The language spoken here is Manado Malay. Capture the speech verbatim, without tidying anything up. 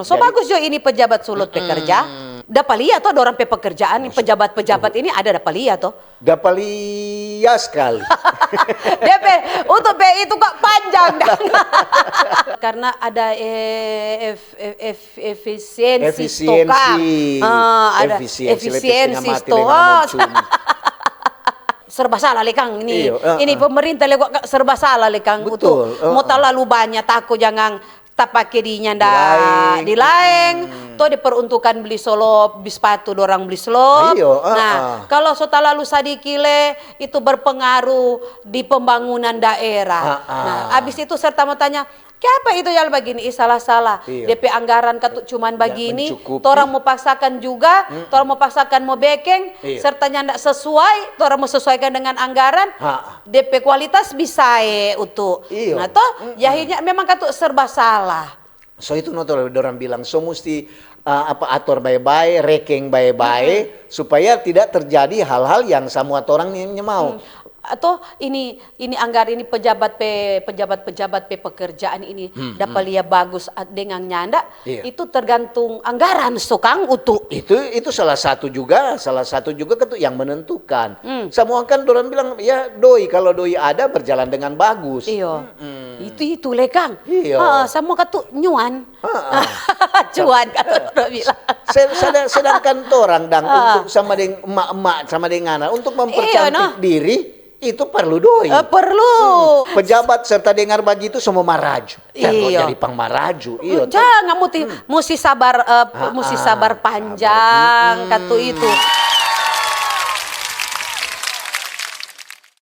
So bagus jo ini pejabat Sulut pe kerja. Dapa lia to dorang pe pekerjaan, pejabat-pejabat ini ada dapa lia to. Dapa lia sekali. Depe, untuk pe itu kok panjang dang. Karena ada eh, ef- ef- ef- efisiensi Efisiensi. Tokang. Ah, ada Efisiensi, lebih efisiensi setengah mati, Tokang. lima malam cuma. Serba salah le kang ini. Iyo, eh, Ini eh. Pemerintah le kok serba salah le kang. Betul, Untuk mau eh, terlalu banyak tako jangan tapake di nyanda Di laeng. di laeng. To diperuntukkan beli solop, beli sepatu dorang beli solop. Iyo, eh, Nah, eh. Kalau so talalu sadiki le itu berpengaruh di pembangunan daerah. Ah, ah. Nah, abis itu serta mau tanya, "Kiapa itu jalan bagini?" Ih, salah-salah. Iya. Depe anggaran katu cuman bagini, mencukupi. Torang mau paksakan juga, torang mau paksakan mau bekeng, Iya. serta nyanda sesuai, torang mau sesuaikan dengan anggaran, Ha. depe kualitas bisa e utu. Iya. Nah toh, akhirnya memang katu serba salah. So itu no tuh dorang bilang, so musti uh, apa ator bae-bae, rekeng bae-bae, supaya tidak terjadi hal-hal yang samua torang nye- nyemau. Atau ini ini anggaran ini pejabat pe pejabat-pejabat pe pekerjaan ini dapat lia bagus a- dengan nyanda, Iya. Itu tergantung anggaran so kang utu. Itu itu salah satu juga, salah satu juga kan tuh yang menentukan. Semua kan orang bilang ya doi kalau doi ada berjalan dengan bagus. Iyo. Itu itu le kang. Iyo. Ah, sama katu nyuan. Ah, ah. Cuan kata orang bilang. Se- sed- Sedangkan orang dang untuk sama deng emak-emak sama deng anak untuk mempercantik Iyo, no. Diri itu perlu doi. Eh, perlu. Pejabat serta dengar begitu semua maraju. Jangan Iyo. Jadi pang maraju. Iyo. Jangan musti musti sabar eh, musti Ah, sabar ah, panjang katu itu.